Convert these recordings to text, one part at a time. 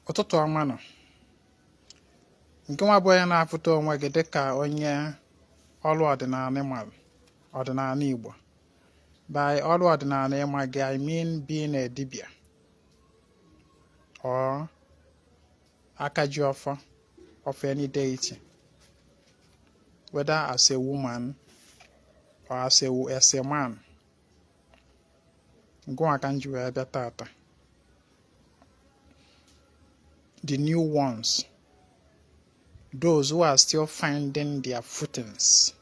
Ụtụtụ ọma nụ. Nke nwa bụ onye na-afụta onwe gị dịka onye ọrụ ọdịnala malụ ọdịnala Igbo. By ọrụ ọdịnala ịma gị, I mean being a dibia or aka ji ọfọ of any deity, whether as a woman or as a man. Ngụnwa ka m ji wee bịa tata. The new ones, those who are still finding their footings.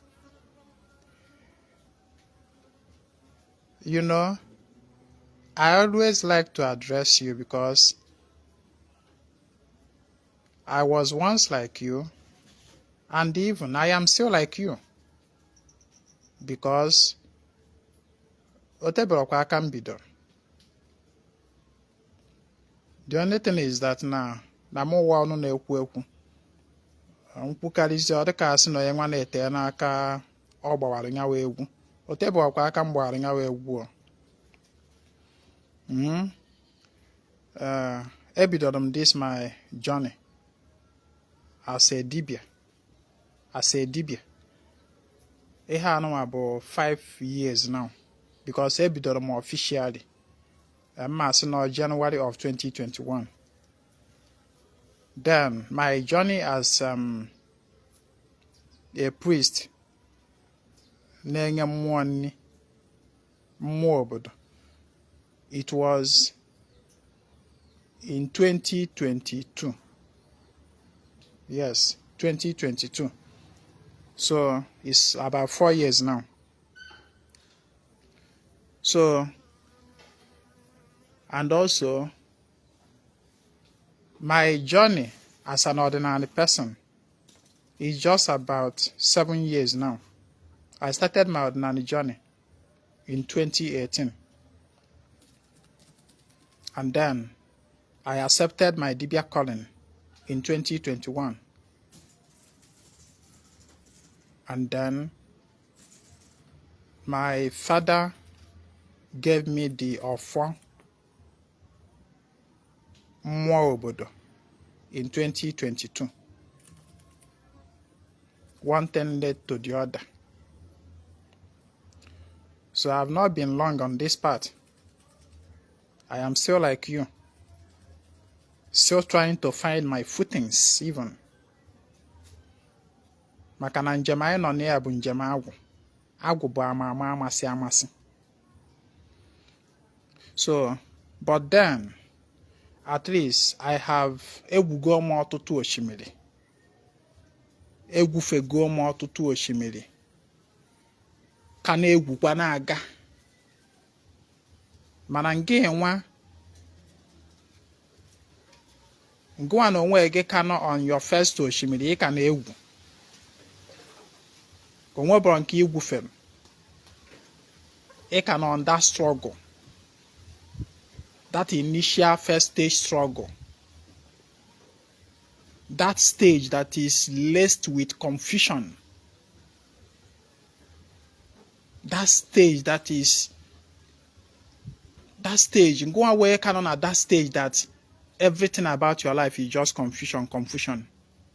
I always like to address you because I was once like you, and even I am still like you, because o teberọkwa aka m bidoro. The only thing is that na mụ ụwa ọnụ na-ekwu ekwu nkwukarịzi, ọ dịka asị na onye nwa na-ete n'aka ọ gbawara nyawa egwu. O teberọkwa aka m gbawara nyawa egwu o. Ebidoro m this my journey as a dibia ihe anụnwa bụ 5 years now, because ebidoro m officially, mma asị na January of 2021. Then my journey as a priest na-enye mmụọ nni, mmụọ obodo, it was in 2022. Yes, 2022. So it's about 4 years now. So, and also my journey as an ordinary person is just about 7 years now. I started my ordinary journey in 2018. And then I accepted my Dibia calling in 2021. And then my father gave me the offer mmụọ obodo in 2022. One thing led to the other. So I've not been long on this path. I am still like you, still trying to find my footings even. Maka na njem anyị nọ na ya bụ njem agwụ. Agwụ bụ ama ama amasị amasị. So, but then, at least I have egwugo m ọtụtụ osimiri. Egwufego m ọtụtụ osimiri. Ka na-egwukwa na-aga. Mana ngị nwa ngụwa na onwe gị ka nọ on your first osimiri, ị ka na-egwu. O nwebọrọ nke igwufere. Ị ka nọ on that struggle, that initial first stage struggle, that stage that is laced with confusion, that stage that is that stage ngụwa wee ka nọ na that stage that everything about your life is just confusion, confusion.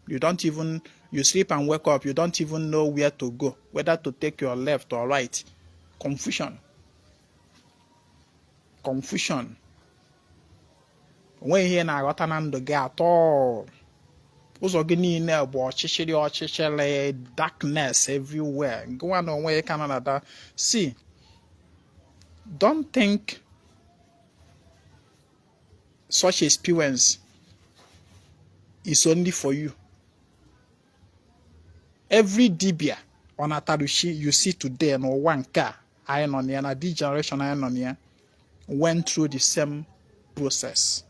You don't even, you sleep and wake up, you don't even know where to go, whether to take your left or right. Confusion, confusion. Onweghị ihe na-aghọta na ndụ gị atọ. Ụzọ gị niile bụ ọchịchịrị, ọchịchịrị, darkness everywhere. Gịnwa na onwe gị ka nọ na that. See, don't think such experience is only for you. Every dibia ọnataruchi you see today n'ụwa nke a anyị nọ na ya, na this generation anyị nọ na ya, went through the same process.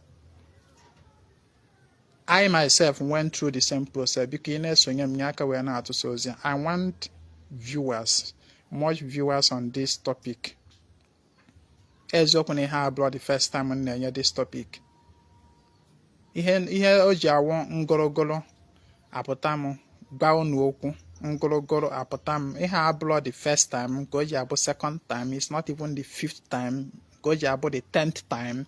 I myself went through the same process. Biko, ị na-esonye m nye aka wee na-atụsa ozi. I want viewers, much viewers on this topic. Eziokwu na ihe abụrụ the first time m na-enye this topic. Ihe o ji awụ ngorogoro apụta m gwa unu okwu ngorogoro apụta m, ihe abụrụ the first time, nke o ji abụ second time, it's not even the fifth time, nke o ji abụ the 10th time.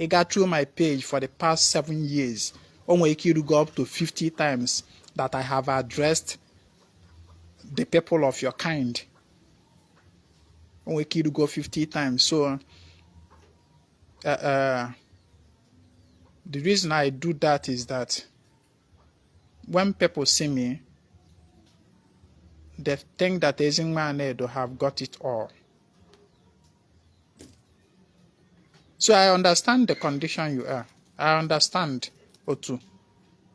Ị gaa through my page for the past 7 years, o nwere ike irugo up to 50 times that I have addressed the people of your kind. O nwere ike irugo 50 times. So the reason I do that is that when people see me, they think that Ezinwa Anaedo have got it all. So I understand the condition you are. I understand otu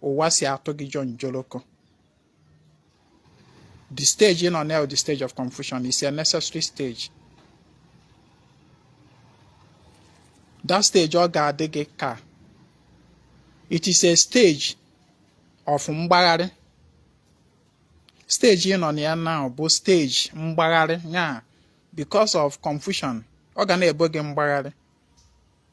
ụwa si atụ gị jonjoloko. The stage ị nọ now, the stage of confusion, is a necessary stage. That stage ọ ga-adị gị ka it is a stage of mgbagharị. Stage ị nọ na ya now bụ stage mgbagharị ya. Because of confusion, ọ ga na-ebo gị mgbagharị.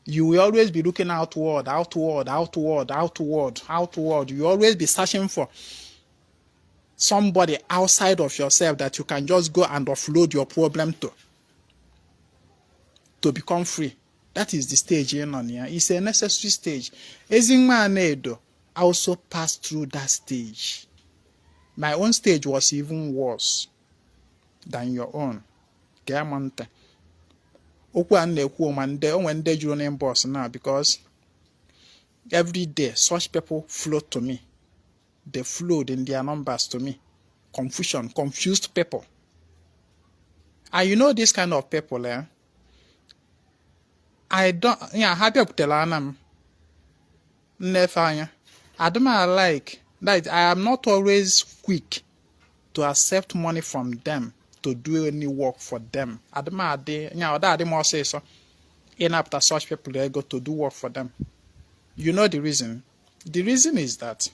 You will always be looking outward, outward, outward, outward, outward. You always be searching for somebody outside of yourself that you can just go and offload your problem to become free. That is the stage ị nọ na ya. It's a necessary stage. Ezinwa Anaedo also passed through that stage. My own stage was even worse than your own. Gee m ntị. Okwu a m na-ekwu, ma ndị onwe ndị juru n'inbox now, because every day such people flow to me. They flowed in their numbers to me. Confusion, confused people. And you know this kind of people, eh? I don't, yeah, ha bịakwutere ana m nnefe anya. Adị m like that. I am not always quick to accept money from them to do any work for them. Adị m adị ya, ọ da adị m ọsịsọ ịnapụta such people ego to do work for them. You know the reason? The reason is that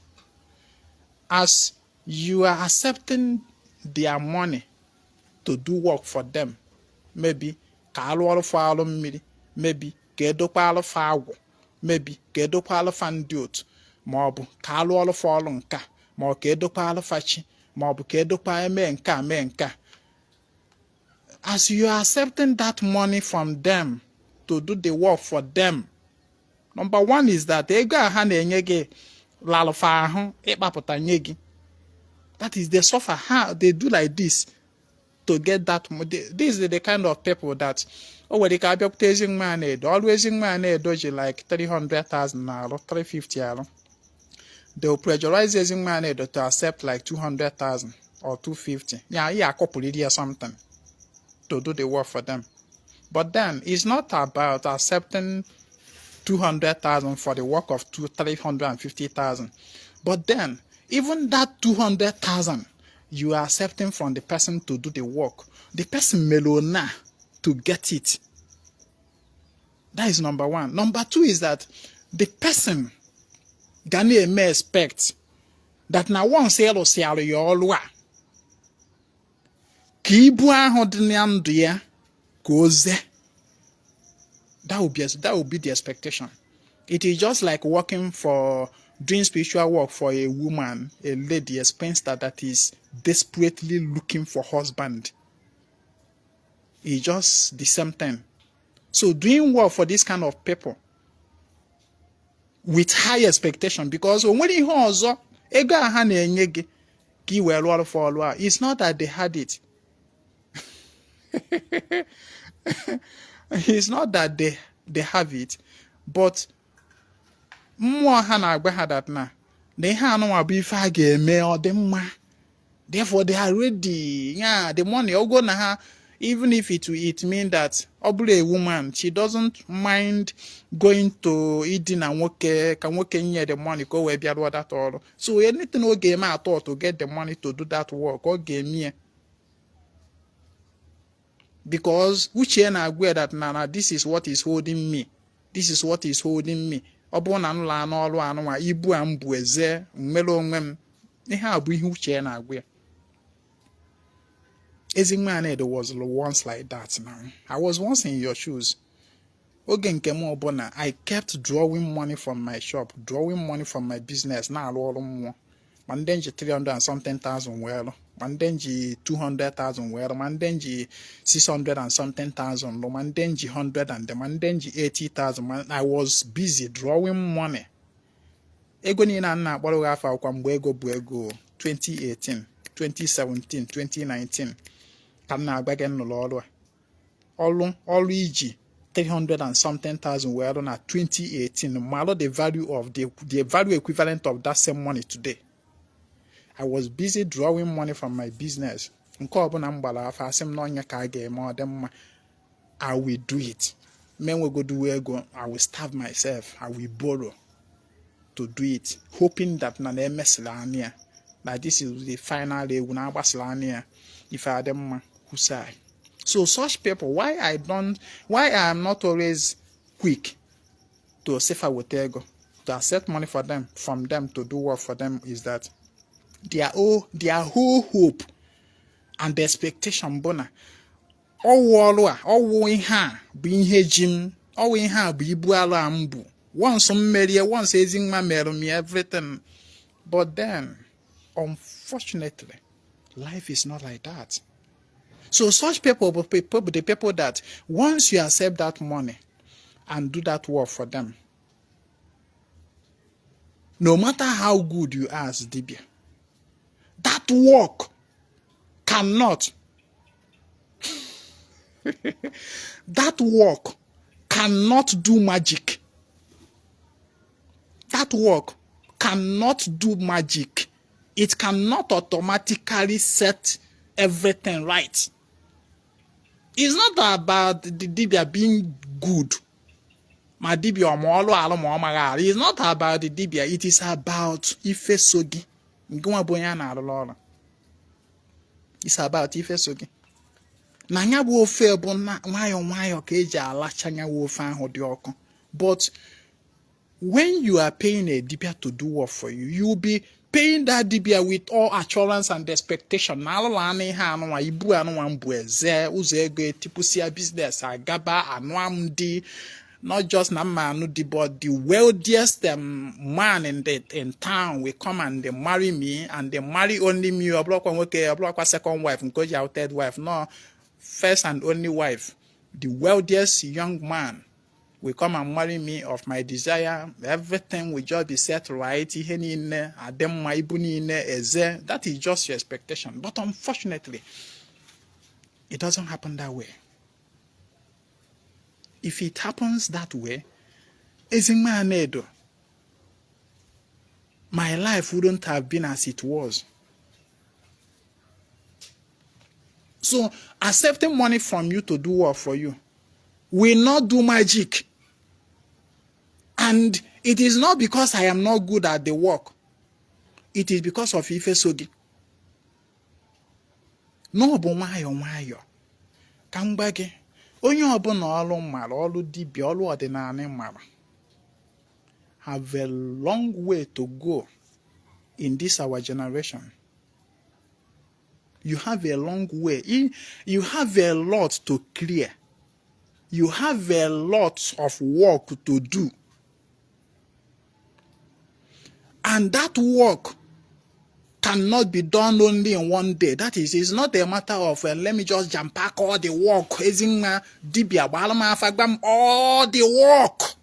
as you are accepting their money to do work for them, maybe ka alụ ọrụ fa alụ mmiri, maybe ka edokwa alụfa agwụ, maybe ka edokwa alụfa ndị otu, ma ọ bụ ka alụ ọrụ fa ọrụ nka, ma ọ ka edokwa alụfa chi, ma ọ bụ ka edokwa eme nke a, mee nke a, as you are accepting that money from them to do the work for them, number one is that ego a ha na-enye gị lalụfa ahụ ịkpapụta nye gị. That is, they suffer how they do like this to get that money. This is the kind of people that o nwere ike abịakwute Ezinwa Anaedo, ọrụ Ezinwa Anaedo ji like 300,000 na arụ, 350 arụ. They will pressurize Ezinwa Anaedo to accept like 200,000 or 250. Yeah, ya akọpụrịrị ya something to do the work for them. But then it's not about accepting 200,000 for the work of two, 350,000. But then, even that 200,000 you are accepting from the person to do the work, the person melona to get it. That is number one. Number two is that the person ga na-eme expect that na once ị rụsịara ya ọrụ a, ka ibu ahụ dị na ndụ ya ka o zee. That will be the expectation. It is just like working for doing spiritual work for a woman, a lady, a spinster that is desperately looking for husband. It's just the same thing. So doing work for this kind of people with high expectation, because o nwere ihe ọzọ ego a ha na-enye gị ka ị wee rụọ ọrụ for ọrụ a. It's not that they had it. It's not that they have it, but mmụọ ha na-agwa ha that na ihe anụnwa bụ ife a ga-eme ọ dị mma. Therefore they are ready. Yeah, the money ogo na ha, even if it mean that ọ bụrụ a woman, she doesn't mind going to idina nwoke ka nwoke nye the money ka o wee bịa rụọ that ọrụ. So anything ọ ga-eme atọ to get the money to do that work, ọ ga-eme ya, because uche na-agwa ya that na this is what is holding me, this is what is holding me. Ọ bụrụ na m laa n'ọrụ anụnwa, ibu a m bụ eze mmere onwe m. Ihe a bụ ihe uche na-agwa ya. Ezinwa Anaedo was once like that. Now, I was once in your shoes. Oge nke m ọbụla, I kept drawing money from my shop, drawing money from my business, na-arụ ọrụ mmụọ, ma ndị nji 300 and something thousand wee lụ, Ma ndị nji 200,000 wee rụ, ma ndị nji 600 and something thousand rụ, ma ndị nji 100 and ma ndị nji 80,000. Ma I was busy drawing money. Ego niile a na-akpọrọ gị afọ akwụkwọ mgbe ego bụ ego, 2018, 2017, 2019 ka m na-agba gị nnụrụ ọrụ a. Ọrụ iji 300 and something thousand wee rụ na 2018, malụ the value of the value equivalent of that same money today. I was busy drawing money from my business. Nke ọbụla m gbara afa, asị m n'ọnya ka a ga-eme, ọ dị mma, I will do it. Ma enwegoduwe ego, I will starve myself, I will borrow to do it, hoping that na na-emesịrị anya ya na this is the final egwu na-agbasịrị anya ya, ife adị mma husai. So such people, why I don't, why I am not always quick to sefa weta ego, to accept money for them, from them, to do work for them, is that their whole hope and expectation bụ na ọwụ ọrụ a, ọwụ ihe a bụ ihe ji m, ọwụ ihe a bụ ibu alụ a m bụ. Once m merie, once Ezinwa mere m everything. But then, unfortunately, life is not like that. So such people bụ people, the people that once you accept that money and do that work for them, no matter how good you are as dibia, that work cannot, that work cannot do magic. That work cannot do magic. It cannot automatically set everything right. It's not about the dibia being good, ma dibia ọma ọlụ alụ ma ọ maghị alụ. It's not about the dibia. It is about ife so gị, nke nwa bụ onye a na-arụrụ ọrụ. It's about ife so gị na anya bụ ofe bụ nwayọọ nwayọọ ka eji alacha nya bụ ofe ahụ dị ọkụ. But when you are paying a dibia to do work for you, you will be paying that dibia with all assurance and expectation na alụla anụ ihe anụnwa, ibu anụnwa mbụ, eze ụzọ ego etipụsịa, business agaba, anụ am di, not just na mma anụ di, but the wealthiest man in town will come and they marry me, and they marry only me. Ọ bụrụkwa nwoke, ọ bụrụkwa second wife nke o ji ahụ third wife, no, first and only wife. The wealthiest young man will come and marry me of my desire. Everything will just be set right, ihe niile adị mma, ibu niile eze. That is just your expectation. But unfortunately, it doesn't happen that way. If it happens that way, Ezinwa Anaedo, my life wouldn't have been as it was. So accepting money from you to do work for you will not do magic. And it is not because I am not good at the work. It is because of ife so gị. Na ọ bụ nwayọọ nwayọọ ka m gwa gị, onye ọbụla ọrụ mara, ọrụ dibịa, ọrụ ọdịnala mara, have a long way to go in this our generation. You have a long way. You have a lot to clear. You have a lot of work to do. And that work cannot be done only in one day. That is, it's not a matter of let me just jam pack all the work. Ezinwa dibia gbara m afa, gba m all the work.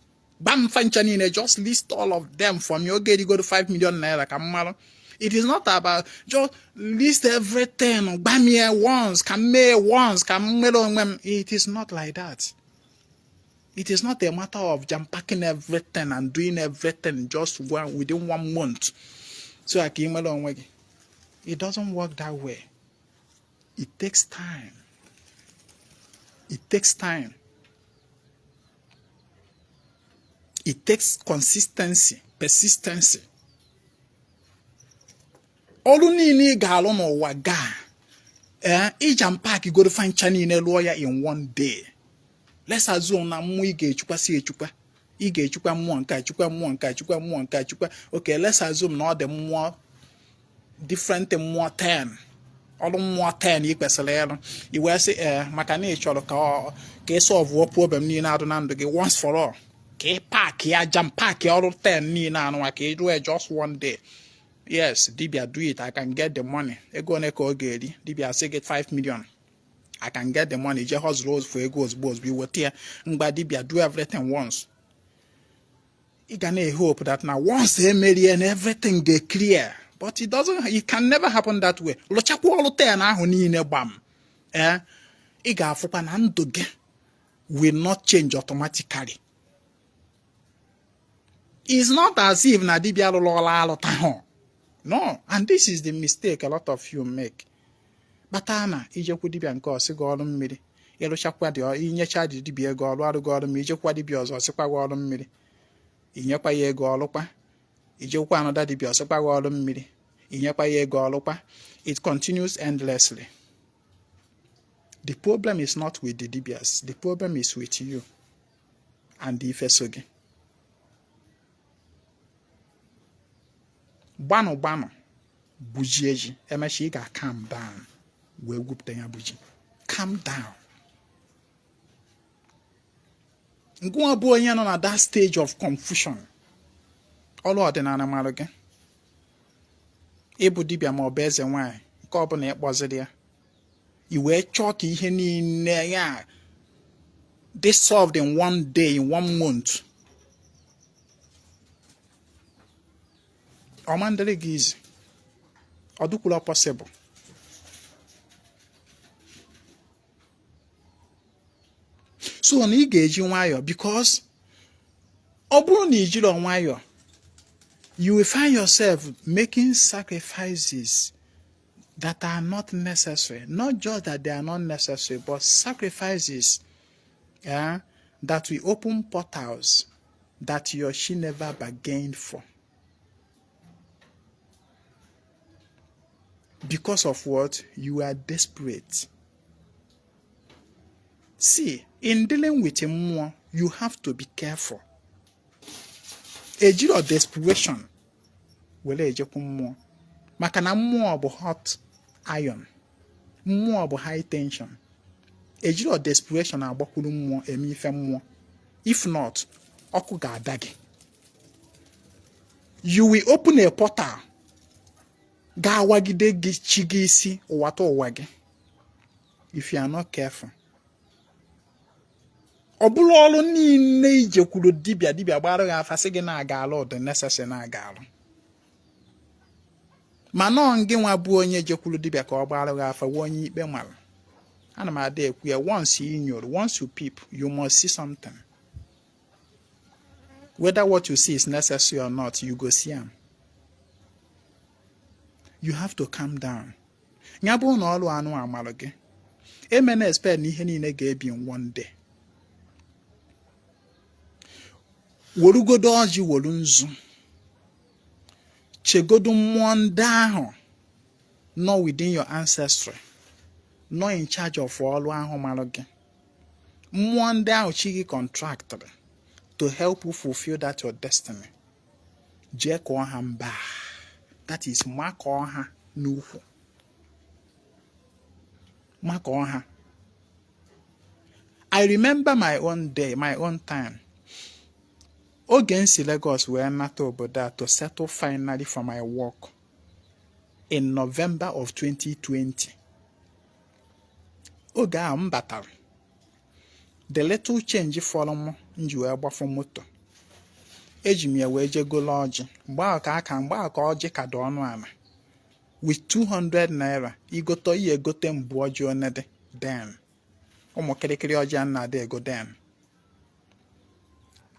Gba m fa ncha niile, just list all of them for me. Oge erigodo 5 million naira ka m mara. It is not about just list everything, gba m ya once, ka m mee once, ka m nwere onwe m. It is not like that. It is not a matter of jam packing everything and doing everything just one, within one month, so ka ị nwere onwe gị. It doesn't work that way. It takes time. It takes time. It takes consistency, persistency. Ọrụ niile ị ga-alụ n'ụwa gaa, ee, ị jam pack goro fa ncha niile lụọ ya in one day. Let's assume na mmụọ ị ga-echukwasị echukwa, ị ga-echukwa mmụọ nke a, chukwa mmụọ nke a, chukwa mmụọ nke a, chukwa. Okay, let's assume na ọ dị mmụọ different, mmụọ 10, ọrụ mmụọ 10 ị kwesịrị ịrụ. I wee sị, ee, maka na ị chọrọ ka ọ ka ị solve problem niile adụ na ndụ gị once for all, ka ị pack ya, jam pack ọrụ 10 niile anụnwa, ka ị rụọ ya just one day. Yes, dibia, do it, I can get the money. Ego one ka ọ ga-eri? Dibia sị gị 5 million. I can get the money. Je hustle for ego ozugbo ozugbo, iweta ya. Mgba dibia, do everything once. Ị ga na-hope that na once emerie na everything ga clear, but it doesn't, it can never happen that way. Lụchakwa ọrụ 10 ahụ niile gbam, ee, ị ga-afụkwa na ndụ gị will not change automatically. It's not as if na dibia lụrụ ọrụ alụtahụ. No, and this is the mistake a lot of you make. Kpata na ijekwu dibia nke ọsị gị ọrụ mmiri, ịrụchakwa dị, inyecha dị dibia ego ọrụ arụ gị ọrụ mmiri, ijekwa dibia ọzọ, ọsịkwa gị ọrụ mmiri, inyekwa ya ego ọlụkwa, ijekwa another dibia, ọsịkwa gị ọrụ mmiri, inyekwa ya ego ọlụkwa. It continues endlessly. The problem is not with the dibias, the problem is with you and ife so gị. Gbanụ gbanụ gbujie ji, emecha ị ga-calm down wee gwupụta ya bụ ji. Calm down. Ngụnwa bụ onye nọ na that stage of confusion, ọrụ ọdịnala marụ gị, ịbụ dibịa ma ọ bụ eze nwaanyị nke ọbụla ịkpọziri ya, i wee chọọ ka ihe niile ya dị solved in one day, in one month, ọma ndịrị gị izi, ọ dịkwula possible. So na ị ga-eji nwayọọ, because ọ bụrụ na i jiri nwayọọ, you will find yourself making sacrifices that are not necessary. Not just that they are not necessary, but sacrifices that will open portals that your chi never bargained for. Because of what? You are desperate. See, in dealing with mmụọ, you have to be careful. Ejiro desperation were ejekwu mmụọ, maka na mmụọ bụ hot iron, mmụọ bụ high tension. Ejiro desperation agbakwuru mmụọ eme ife mmụọ. If not, ọkụ ga-ada gị. You will open a portal ga-awagide gị chi gị isi ụwata ụwa gị if you are not careful. Ọ bụrụ ọrụ niile ijekwuru dibịa, dibịa gbara gị afa sị gị na-aga alụ dị necessary na-aga alụ, ma nọọ ngị nwa bụ onye jekwuru dibịa ka ọ gbara gị afa wee onye ikpe mara. Ana m ada ekwu ya, once you nyoro, once you peep, you must see something. Whether what you see is necessary or not, you go see am. You have to calm down. Ya bụrụ na ọrụ anụ amalụ gị, emena expect na ihe niile ga-ebi in one day. Werugodo ọjị, weru nzu, chegodo mmụọ ndị ahụ nọ within your ancestry, nọ in charge of ọrụ ahụ marụ gị, mmụọ ndị ahụ chi gị contracted to help you fulfill that your destiny. Jee kụọ ha mba, that is, makọọ ha n'ukwu, makọọ ha. I remember my own day, my own time, oge m si Lagos wee nata obodo a to settle finally for my work in November of 2020. Oge ahụ m batara, the little change fọrọ m m ji wee gbafụ moto, eji m ya wee jee golo ọjị. Mgbe ahụ ka aka, mgbe ahụ ka ọjị ka dị ọnụ ala. With 200 naira, igote ihe, egote mbụ ọjị one dị then, ụmụ kịrịkịrị ọjị a na-adị ego then.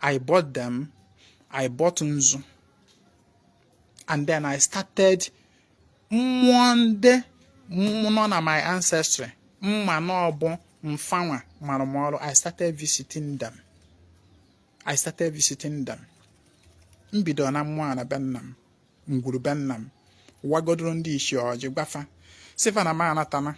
I bought them, I bought nzu, and then I started mmụọ ndị nọ na my ancestry mma na ọbụ mfanwa mara m ọrụ. I started visiting them. I started visiting them. M bidoro na mmụọ na be nna m, ngwuru be nna m, wagodoro ndị ichie ọjị, gbafa sịfa na m anatana.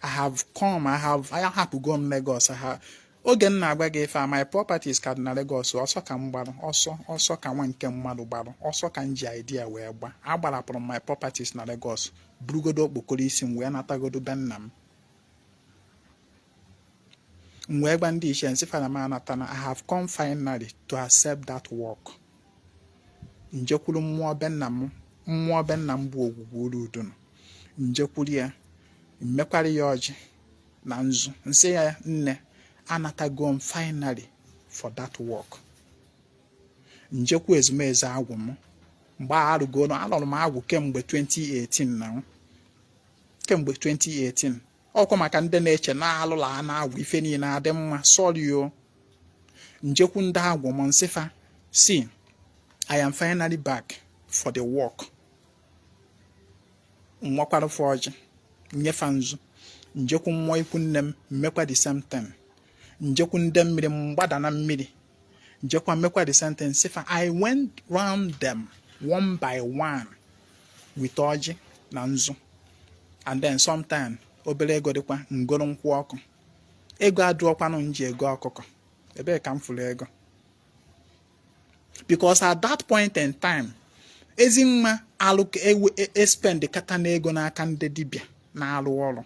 I have come, I have ahapụgo m Lagos. Ha oge m na-agwa gị ife a, my properties ka dị na Lagos. Ọsọ ka m gbarụ, ọsọ ọsọ ka nwa nke mmadụ gbarụ, ọsọ ka m ji idea wee gba. Agbarapụrụ m my properties na Lagos, burugodo okpokoro isi m wee natagodo be nna m. M wee gwa ndị ichie nsị fana m anatana, I have come finally to accept that work. Njekwuru mmụọ be nna m. Mmụọ be nna m bụ Ogwugwu Uru Udunu. Njekwuru ya, mmekwara ya ọjị na nzu, nsị ya, "Nne, anatago m finally for that work." Njekwu ezumezu agwụ m. Mgbe a arụgo, alụrụ m agwụ kemgbe 2018 na kemgbe 2018. Ọkwa maka ndị na-eche na alụla na agwụ, ife niile adị mma. Sorry o. Njekwu ndị agwụ m, nsịfa si, "I am finally back for the work." Nwakwara fọ ọjị, nyefa nzu. Njekwu mmụọ ikwu nne m, mmekwa the same thing. Njekwu ndị mmiri, mgbada na mmiri, njekwa mmekwa the same thing. Sịfa, I went round them one by one with ọjị na nzu, and then sometime obere ego dịkwa ngoro nkwụ ọkụ. Ego adụọkwanụ m ji ego ọkụkọ. Ebee ka m fụrụ ego? Because at that point in time, Ezinwa alụ e spend kata na ego n'aka ndị dibịa na-arụ ọrụ.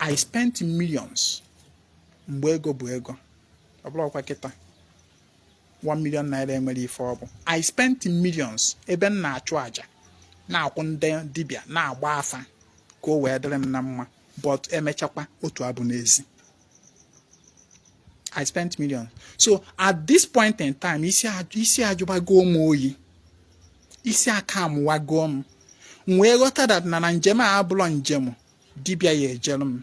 I spent millions mgbe ego bụ ego. Ọ bụrụkwa kịta 1 million naira enwere ife ọ bụ. I spent millions ebe m na-achụ àjà, na-akwụ ndị dibịa, na-agba afa ka o wee dịrị m na mma, but emechakwa otu abụ n'ezi. I spent millions. So at this point in time, isi ajụbago m oyi, isi aka amụwago m. M wee ghọta that na njem a abụrọ njem dibịa ya ejelu m.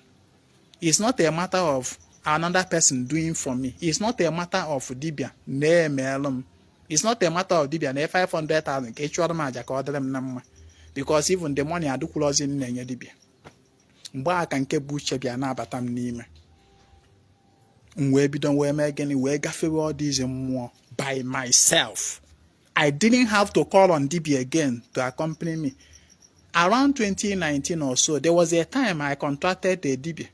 It's not a matter of another person doing for me. It's not a matter of dibịa na-emelụ m. It's not a matter of dibịa na 500,000 ka ị chụọrọ m aja ka ọ dịrị m na mma, because even the money adịkwurozi m na-enye dibịa mgbe a. Ka nke bụ uche bịa na-abata m n'ime m, wee bido wee mee gịnị? Wee gafewe all these mmụọ by myself. I didn't have to call on dibia again to accompany me. Around 2019 or so, there was a time I contracted a dibia.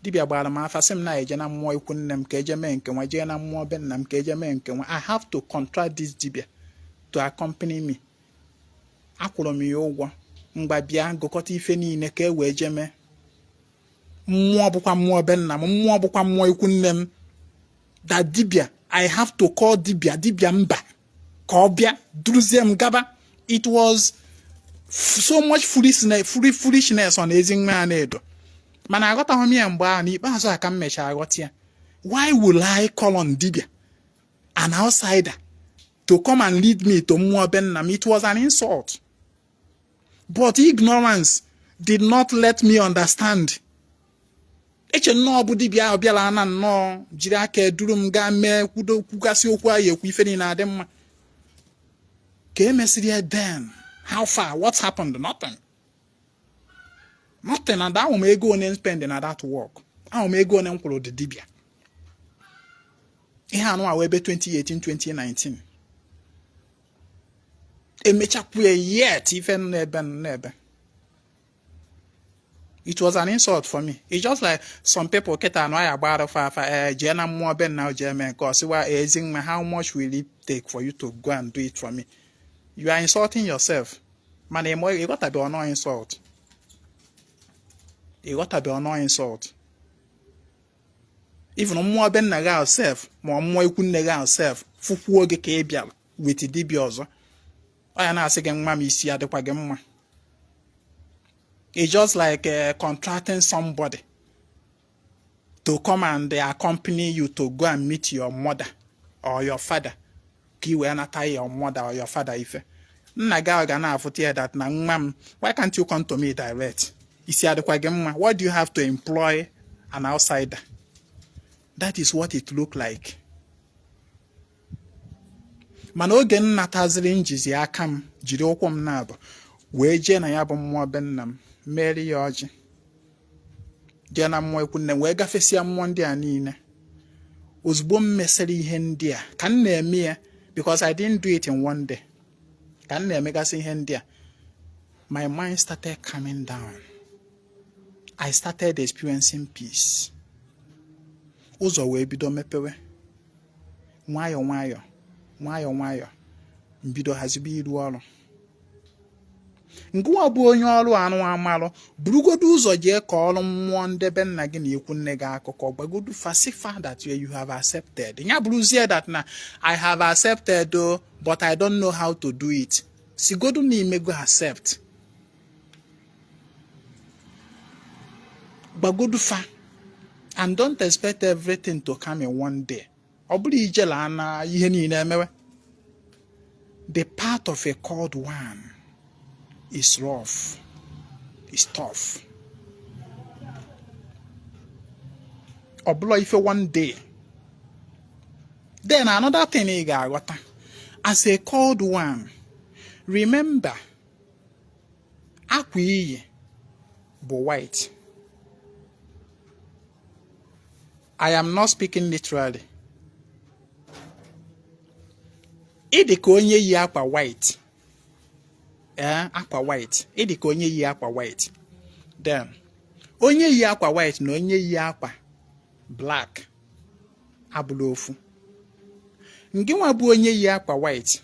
Dibia gbara m afa, sị m na-eje na mmụọ ikwu nne m ka eje mee nke nwa, jee na mmụọ be nna m ka eje mee nke nwa. I have to contract this dibia to accompany me. Akwụrụ m ya ụgwọ mgba, bịa gụkọta ife niile ka e wee jee mee. Mmụọ bụkwa mmụọ be nna m, mmụọ bụkwa mmụọ ikwu nne m. That dibia, I have to call dibia, dibia mba, ka ọ bịa duruzie m gaba. It was so much foolishness on Ezinwa Anaedo, mana aghọtaghị m ya mgbe ahụ. N'ikpeazụ a ka m mechara aghọta ya. Why will I call on dibia, an outsider, to come and lead me to mmụọ be nna m? It was an insult, but ignorance did not let me understand. Eche nnọọ bụ dibịa ahụ bịara na nnọọ jiri aka eduru m gaa mee, kwudo, kwugasị okwu ahụ, ekwu ife niile adị mma. Ka emesịrị ya, then how far? What happened? Nothing, nothing. And ahụ m ego one spend na that work, ahụ m ego one m kwụrụ the dibịa. Ihe anụ ahụ ebe 2018, 2019, emechakwu ya, yet ife nọ n'ebe nọ n'ebe. It was an insult for me. It's just like some people kịta anụ ya agbara fa afa, ee, jee na mmụọ be nna, jee mee nke ọsịwa. Ezinwa, how much will it take for you to go and do it for me? You are insulting yourself. Mana ịghọtabe ọnụ insult, ịghọtabe ọnụ insult. Even mmụọ be nna gị ahụ sef, ma ọ mmụọ ikwu nne gị ahụ sef, fụkwuo gị ka ị bịara with dibịa ọzọ, ọ ya na-asị gị, "Nwa m, isi adịkwa gị mma?" It's just like contracting somebody to come and accompany you to go and meet your mother or your father ka ị wee nata your mother or your father ife. Nna gị ahụ ga na-afụta ya that na, "Nwa m, why can't you come to me direct? Isi adịkwa gị mma? What do you have to employ an outsider?" That is what it look like. Mana oge m nataziri njizi aka m, jiri ụkwụ m na-abụ wee jee na ya bụ mmụọ be nna m, meri ya ọjị, jee na mmụọ ikwu nne m, wee gafesịa mmụọ ndị a niile. Ozugbo m mesịrị ihe ndị a, ka m na-eme ya, because I didn't do it in one day, ka m na-emegasị ihe ndị a, my mind started calming down. I started experiencing peace. Ụzọ wee bido mepewe nwayọọ nwayọọ, nwayọọ nwayọọ. Mbido hazibe iru ọrụ. Ngụwa bụ onye ọrụ anụ amalụ, burugodo ụzọ jee ka ọrụ mmụọ ndebe nna gị na ikwu nne gị akụkọ, gbagodu fasifa that you have accepted. Ya bụrụzie that na I have accepted o, but I don't know how to do it. Sigodu na imego accept, gbagodu fa, and don't expect everything to come in one day. Ọ bụrọ ijele ana ihe niile emewe. The path of a called one is rough, is tough. Ọ bụrọ ife one day. Then another thing ị ga-aghọta as a called one, remember, akwa i yi bụ white. I am not speaking literally. Ị dị ka onye yi akwa white. Ee, akwa white. Ị dị ka onye yi akwa white. Then onye yi akwa white na onye yi akwa black abụrọ ofu. Ngị nwa bụ onye yi akwa white,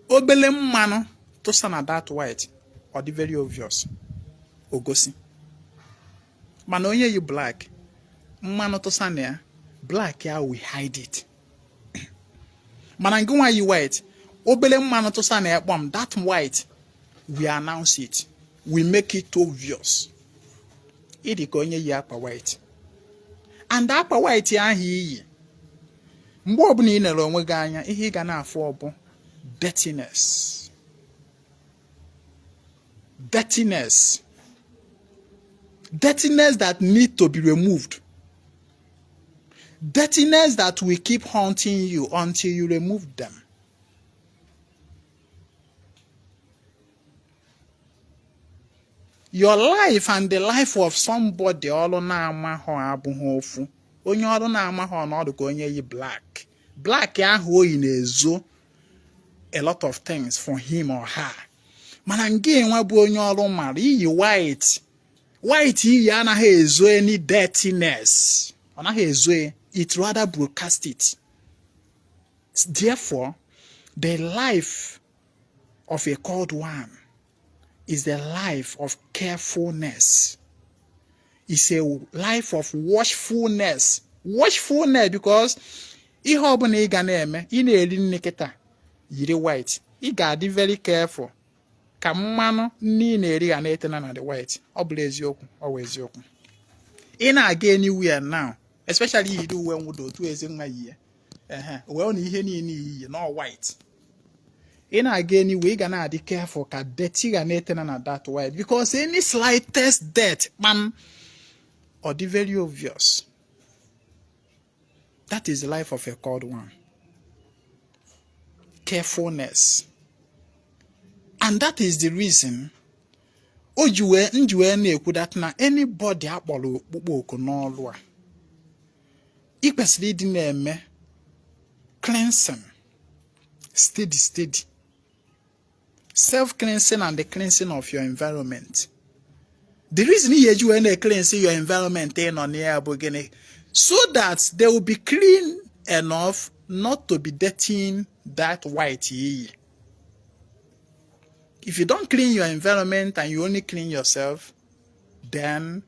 obele mmanụ tụsa na that white, ọ dị very obvious, o gosi. Mana onye yi black, mmanụ tụsa na ya, black ya will hide it. Mana ngị nwa yi white, obele mmanụ tụsa na ya kpọm, that white will announce it, will make it obvious. Ị dị ka onye yi akwa white, and akwa white ahụ i yi, mgbe ọbụla ị nere onwe gị anya, ihe ị ga na-afụ ọ bụ dirtiness, dirtiness, dirtiness that need to be removed, dirtiness that will keep haunting you until you remove them. Your life and the life of somebody ọrụ na-amahọ abụghị ofu. Onye ọrụ na-amahọ ọnọdụ ka onye yi black. Black ahụ o yi na-ezo a lot of things for him or her. Mana ngị nwa bụ onye ọrụ mara, i yi white. White i yi anaghị ezo any dirtiness, ọ naghị ezo ya, it rather broadcast it. Therefore, the life of a called one is the life of carefulness. It's a life of watchfulness. Watchfulness, because ihe ọbụla ị ga na-eme, ị na-eri nri kịta yiri white, ị ga-adị very careful ka mmanụ nri ị na-eri ga na-etena na the white. Ọ bụrụ eziokwu, ọ bụ eziokwu. Ị na-aga anywhere now, especially yiri uwe mwụda otu Ezinwa yi, ehe, wee na ihe niile i yi na white, ị na-aga anywhere, ị ga na-adị careful ka dirty ga na-etena na that white, because any slightest dirt kpam, ọ dị very obvious. That is the life of a called one. Carefulness. And that is the reason o ji wee m ji wee na-ekwu that na anybody akpọrọ ọkpụkpọ oku n'ọrụ a, ị kwesịrị ịdị na-eme cleansing steady steady, self cleansing and the cleansing of your environment. The reason ị ga-eji wee na-cleanse your environment ị nọ na ya bụ gịnị? So that they will be clean enough not to be dirtying that white i yi. If you don't clean your environment and you only clean yourself, then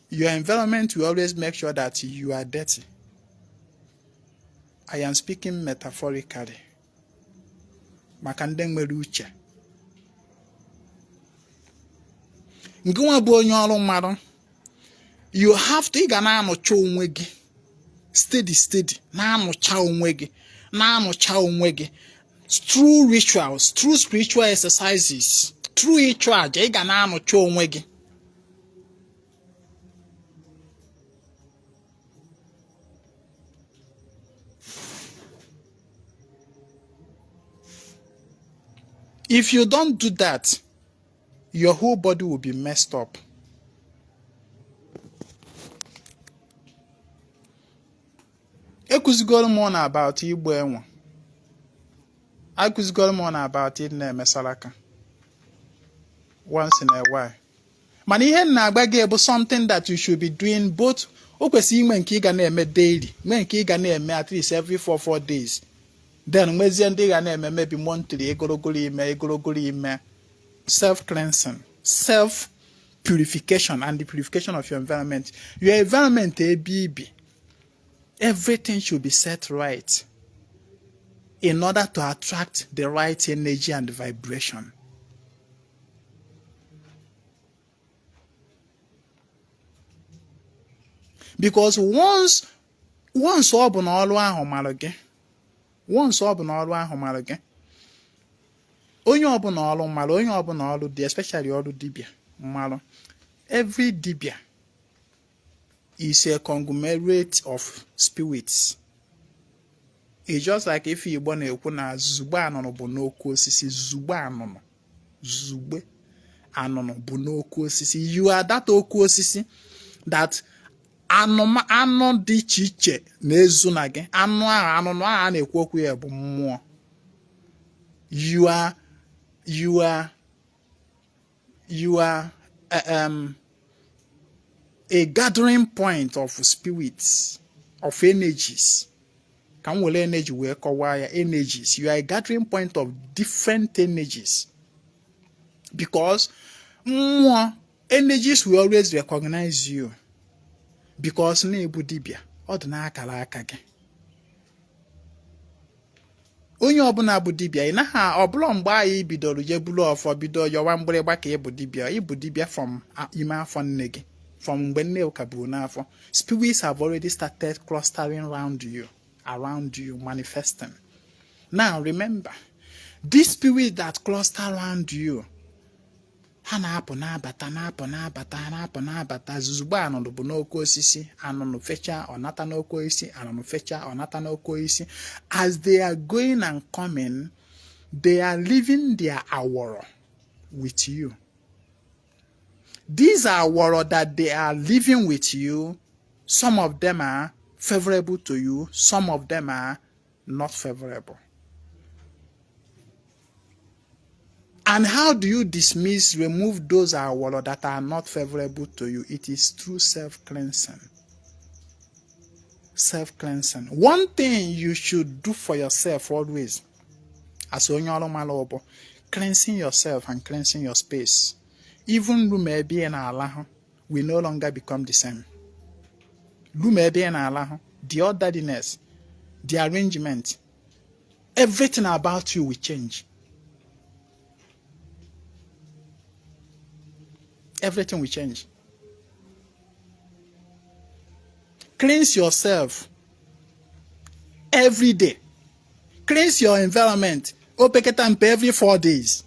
your environment will always make sure that you are dirty. I am speaking metaphorically maka ndị nwere uche. Ngị nwa bụ onye ọrụ mmadụ, you have to, ị ga na-anụcha onwe gị steady steady, na-anụcha onwe gị, na-anụcha onwe gị through rituals, through spiritual exercises, through ịchụ aja. Ị ga na-anụcha onwe gị. If you don't do that, your whole body will be messed up. Ekụzigoro m na about igbu enwe, akụzigoro m na about ịdị na-eme saraka once in a while, mana ihe m na-agba gị bụ something that you should be doing both. O kwesịrị inwe nke ị ga na-eme daily, nwee nke ị ga na-eme at least every 4 days, then nwezie ndị ị ga na-eme maybe monthly, egorogoro ime egorogoro ime self cleansing, self purification and the purification of your environment. Your environment, ebe i bi, everything should be set right. in order to attract the right energy and vibration. Because once ọ bụ na ọrụ ahụ mara gị, once ọ bụ na ọrụ ahụ mara gị, onye ọbụla ọrụ mara, onye ọbụla ọrụ dị, especially ọrụ dibịa mara, every dibịa is a conglomerate of spirits. It's just like ife Igbo na-ekwu na zugbe anụnụ bụ n'oke osisi, zugbe anụnụ, zugbe anụnụ bụ n'oke osisi. You are that oke osisi that anụ dị iche iche na-ezu na gị. Anụ ahụ, anụnụ ahụ a na-ekwu okwu ya bụ mmụọ. You are a gathering point of spirits, of energies. Ka m were energy wee kọwaa ya, energies. You are a gathering point of different energies, because mmụọ, energies will always recognize you, because na ị bụ dibịa, ọ dị n'akara aka gị. Onye ọbụla bụ dibịa, ị naghị ọbụla mgbe anyị bidoro je buru ọfọ, bido yọwa mgbịrịgba ka ị bụ dibịa. Ị bụ dibịa from ime afọ nne gị, from mgbe nne ka buru n'afọ. Spirits have already started clustering round you, around you, manifesting. Now remember, this spirit that cluster around you, ha na-apụ na-abata, na-apụ na-abata, na-apụ na-abata. Zuzugbo anụnụ bụ n'oke osisi, anụnụ fechaa, ọ nata n'oke osisi, anụnụ fechaa, ọ nata n'oke osisi. As they are going and coming, they are leaving their awọrọ with you. These awọrọ that they are living with you, some of them are favorable to you, some of them are not favorable. And how do you dismiss, remove those awọrọ that are not favorable to you? It is through self-cleansing. Self-cleansing. One thing you should do for yourself always, as onye ọrụ mara, bụ cleansing yourself and cleansing your space. Even room ebe ị na-alahụ will no longer become the same. Room ebe ị na-alahụ, the orderliness, the arrangement, everything about you will change. Everything will change. Cleanse yourself every day. Cleanse your environment opekata mpe every 4 days.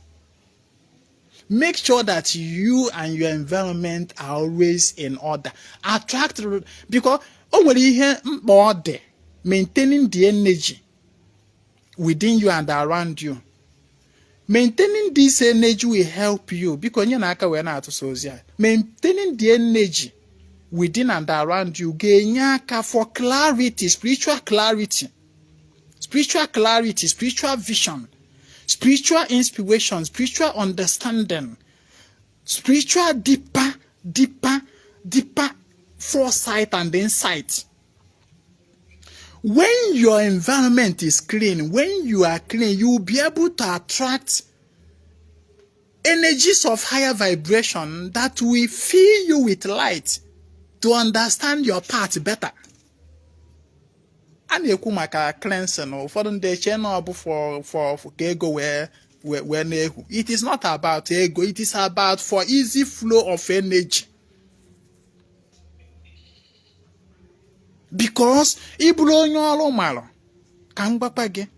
Make sure that you and your environment are always in order. Attract, because o nwere ihe mkpa ọ dị, maintaining the energy within you and around you. Maintaining this energy will help you. Biko nye na aka wee na-atụsa ozi a. Maintaining the energy within and around you ga-enye aka for clarity, spiritual clarity, spiritual clarity, spiritual vision, spiritual inspiration, spiritual understanding, spiritual deeper, deeper, deeper foresight and insight. When your environment is clean, when you are clean, you will be able to attract energies of higher vibration that will fill you with light to understand your path better. A na-ekwu maka cleansing, ụfọdụ ndị eche na ọ bụ for ka ego wee na-ehu. It is not about ego, it is about for easy flow of energy. Because ị bụrụ onye ọrụ marụ, ka m gwakwa gị,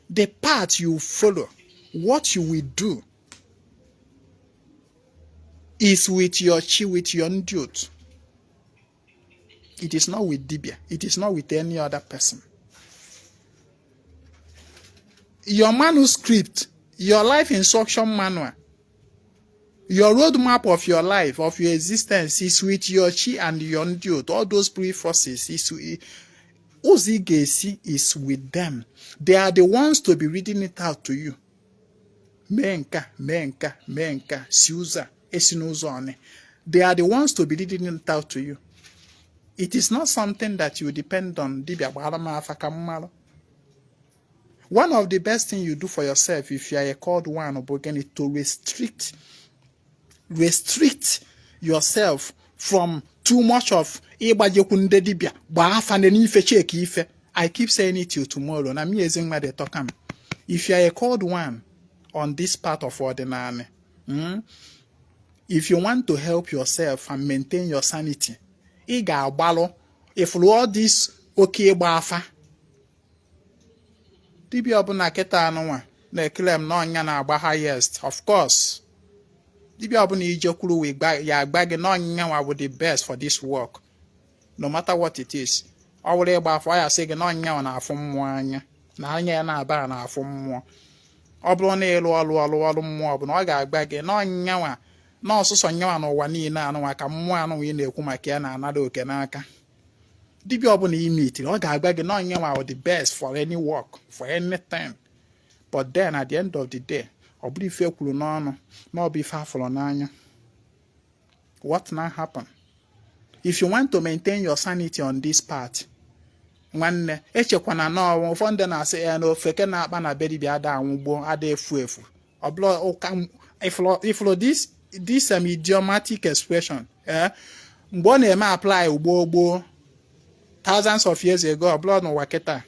the path you follow, what you will do is with your chi, with your ndị otu. It is not with dibia, it is not with any other person. Your manuscript, your life instruction manual, your roadmap of your life, of your existence is with your chi and your ndị otu. All those spirit forces is ụzọ ị ga-esi is with them. They are the ones to be reading it out to you. Mee nka, mee nka, mee nka, si ụzọ a, esi n'ụzọ ọnị. They are the ones to be reading it out to you. It is not something that you depend on dibia gbara m afa ka m marụ. One of the best thing you do for yourself if you are a called one bụ gịnị? To restrict yourself from too much of ịgbajekwu ndị dibịa gbaa afa n'ife, cheki ife. I keep saying it till tomorrow. Na me, Ezinwa, dey talk am. If you are a called one on this part of ọdịnala, if you want to help yourself and maintain your sanity, ị ga-agbalụ ifuru all this oke ịgba afa. Dibịa ọbụla kịta anụnwa na-ekele m na ọnya na-agba highest. Of course, dibịa ọbụla ijekwuru ya agba gị na ọnya nwa bụ the best for this work, no matter what it is. Ọ bụrụ ịgba afọ, ọ ya sị gị na ọnya nwa na-afụ mmụọ anya, na anya ya na-aba na-afụ mmụọ. Ọ bụrụ na ịlụ ọrụ mmụọ bụ na ọ ga-agba gị na ọnya nwa, na ọsụsọ nyanwa n'ụwa niile anụnwa ka mmụọ anụnwa ị na-ekwu maka ya na-anara oke n'aka. Dibịa ọbụla ime itiri, ọ ga-agba gị na ọnya nwa the best for any work, for anything. But then, at the end of the day, ọ bụrụ ife kwuru n'ọnụ na ọ bụ ife afụrụ n'anya. What now happen? If you want to maintain your sanity on this part, nwanne, echekwana na ọnwụ. Ụfọdụ ndị na-asị ya na ofeke na-akpa na be dibịa ada anwụgbo, ada efu efu. Ọ bụla ụka ifụrụ this idiomatic expression, mgbe ọ na-eme apply gboo gboo, thousands of years ago, ọ bụla n'ụwa kịta.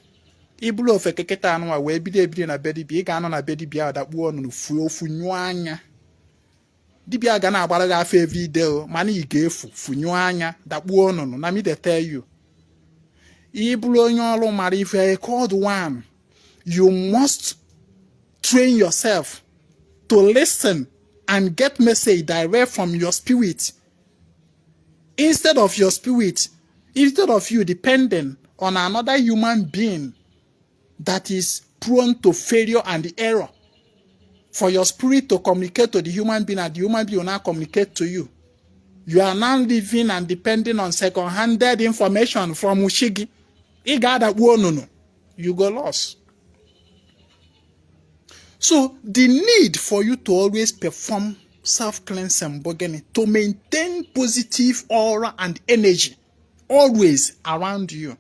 Ibulu ofeke kịta anụnwa wee bido ebiri na be dibịa, ị ga-anọ na be dibịa ahụ dakpuo ọnụnụ, fuo ofu, nyụọ anya. Dibịa ga na-agbara gị afọ everyday o, mana ị ga-efu, funyụọ anya, dakpuo ọnụnụ. Na me dey tell you, ị bụrụ onye ọrụ mara ife, a called one, you must train yourself to listen and get message direct from your spirit, instead of you depending on another human being that is prone to failure and error, for your spirit to communicate to the human being and the human being will now communicate to you. You are now living and depending on second-handed information from chi gị. Ị ga-adakpu onunu. You go lost. So the need for you to always perform self-cleansing bụ gịnị? To maintain positive aura and energy always around you,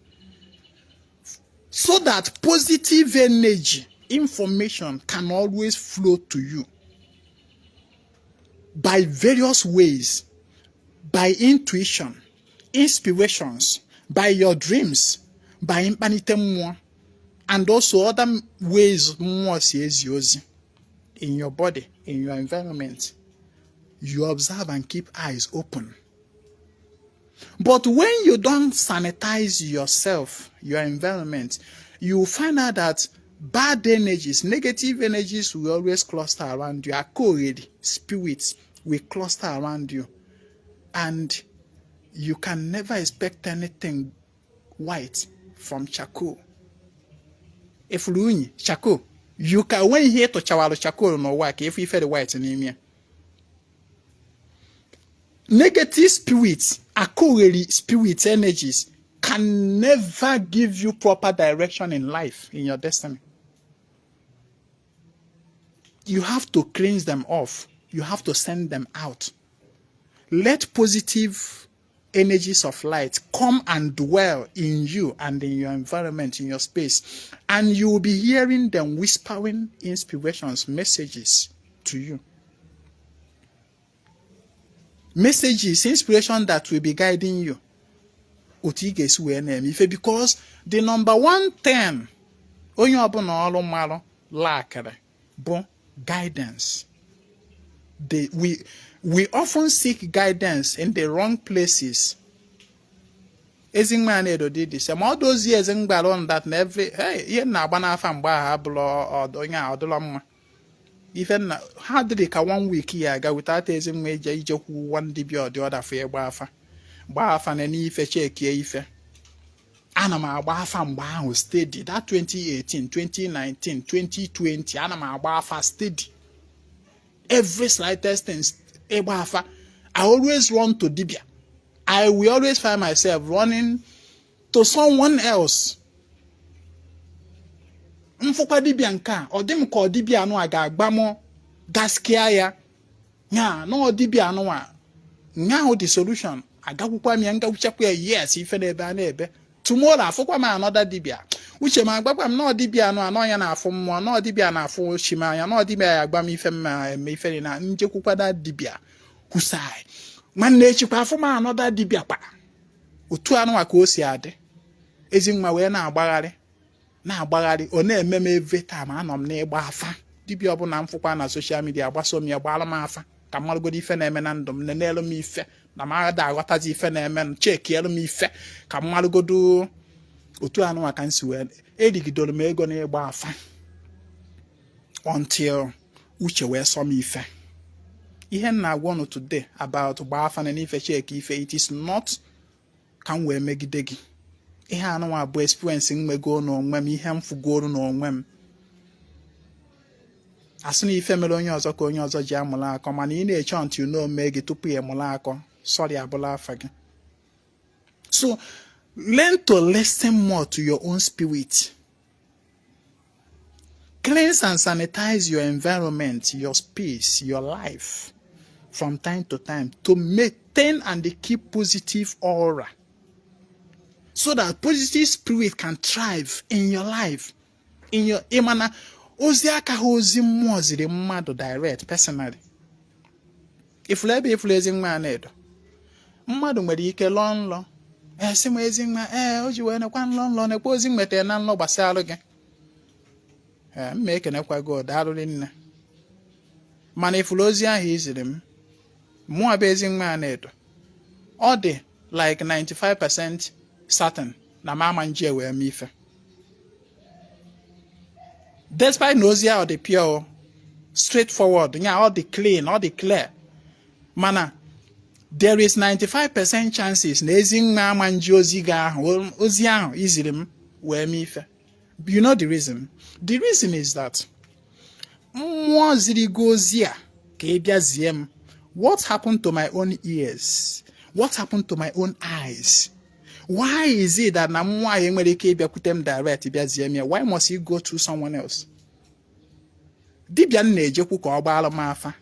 so that positive energy, information can always flow to you by various ways, by intuition, inspirations, by your dreams, by mkpanite mmụọ, and also other ways mmụọ si ezi ozi in your body, in your environment. You observe and keep eyes open. But when you don't sanitize yourself, your environment, you find out that bad energies, negative energies will always cluster around you. Akogheri spirits will cluster around you. And you can never expect anything white from charcoal. Ifuru unyi, charcoal, you can when ihe tụchawalụ charcoal n'ụwa ka ife ife dị white n'ime ya. Negative spirits, akogheri spirit energies can never give you proper direction in life, in your destiny. You have to cleanse them off. You have to send them out. Let positive energies of light come and dwell in you and in your environment, in your space, and you will be hearing them whispering inspirations, messages to you. Messages, inspiration that will be guiding you. Otu ị ga-esi wee na-eme ife, because the number one thing onye ọbụla ọrụ mmarụ lakịrị bụ guidance. We often seek guidance in the wrong places. Ezinwa na-edo dị dị ma ọ dozie eze mgbara on that na every, hey, ihe na-agba n'afa mgbe ahụ abụrụ onye a ọdụlọ mma. Ife nna ha dịrị ka one week ya aga without Ezinwa ije ijekwu one dibịa ọdị ọdafụ ịgba afa, gbaa afa na n'ife, chekie ife. Ana m agba afa mgbe ahụ steady, that 2018, 2019, 2020. Ana m agba afa steady, every slightest thing, ịgba afa. I always run to dibia. I will always find myself running to someone else. Mfụkwa dibịa nke a, ọ dị m ka ọ dibịa anụ a ga-agba m gaskia ya nya na ọ dibịa anụ a nya ahụ the solution. Agakwukwa m ya, ngawuchakwa ya, yes, ife na-ebe a na-ebe. Tomorrow afụkwa m another dibịa, uche m agbakwa m na ọ dibịa anụ anọ ya na-afụ mmụọ, na ọ dibịa na-afụ chi m anya, na ọ dibịa ya agba m ife mma eme ife na njekwukwada dibịa kwusai. Nwanne echikwa afụ m another dibịa kwa otu anụnwa ka o si adị. Ezinwa wee na-agbagharị. Na-agbagharị, ọ na-eme m every time anọ m n'ịgba afa. Dibịa ọbụla m fụkwa na social media, agbaso m ya, gbaara m afa ka m marụgodo ife na-eme na ndụ m, nenelu m ife na m ada aghọtazi ife na-eme m, chekielu m ife ka m marụgodo. Otu anụnwa ka m si wee erigidoro m ego n'ịgba afa until uche wee sọ m ife. Ihe m na-agwa unu today about gbaa afa na n'ife, cheki ife, it is not ka m wee megide gị. Ihe anụnwa bụ experience m nwego n'onwe m, ihe m fugoro n'onwe m. Asị na ife mere onye ọzọ ka onye ọzọ ji amụrụ akọ, mana ị na-eche until na o mee gị tupu ị mụrụ akọ, sorry, abụla afa gị. So learn to listen more to your own spirit. Cleanse and sanitize your environment, your space, your life from time to time to maintain and keep positive aura so that positive spirit can thrive in your life, in your ịmana ozi aka ha, ozi mmụọ ziri mmadụ direct, personally. Ifuru ebe ifuru Ezinwa Anaedo, mmadụ nwere ike lọọ nlọ, esi m, "Ezinwa, ee, o ji wee nekwa nlọ, nlọ nekwa ozi m nwetara na nlọ gbasara gị." Ee, mma ekenekwa gị, daalụrị nne. Mana ifuru ozi ahụ iziri m, mụọ bụ Ezinwa Anaedo, ọ dị like 95% certain na m ama nji wee mee ife, despite na ozi ahụ dị pure, straightforward, nya ọ dị clean, ọ dị clear, mana there is 95% chances na Ezinwa ama nji ozi gị ahụ, ozi ahụ iziri m wee mee ife. You know the reason? The reason is that mmụọ ziri gị ozi a ka ị bịa zie m, what happened to my own ears? What happened to my own eyes? Why is it that na mmụọ ahụ enwere ike ịbịakwute m direct bịa zie m ya? Why must he go through someone else? Dibịa m na-ejekwu ka ọ gbaara m afa,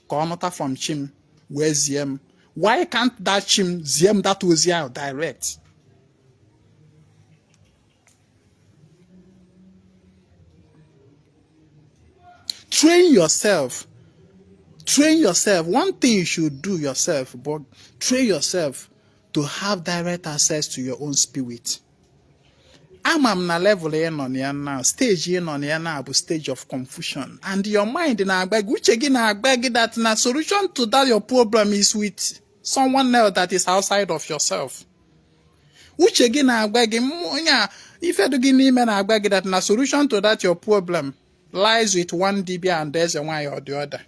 ka ọ nụta from chi m wee zie m, why can't that chi m zie m that ozi ahụ direct? Train yourself, train yourself. One thing you should do yourself, but train yourself to have direct access to your own spirit. Ama m na level ị nọ na ya now, stage ị nọ na ya now bụ stage of confusion, and your mind na-agba gị, uche gị na-agba gị that na solution to that your problem is with someone else that is outside of yourself. Uche gị na-agba gị, onye a ifedu gị n'ime na-agba gị that na solution to that your problem lies with one dibia and eze nwanyị or the other,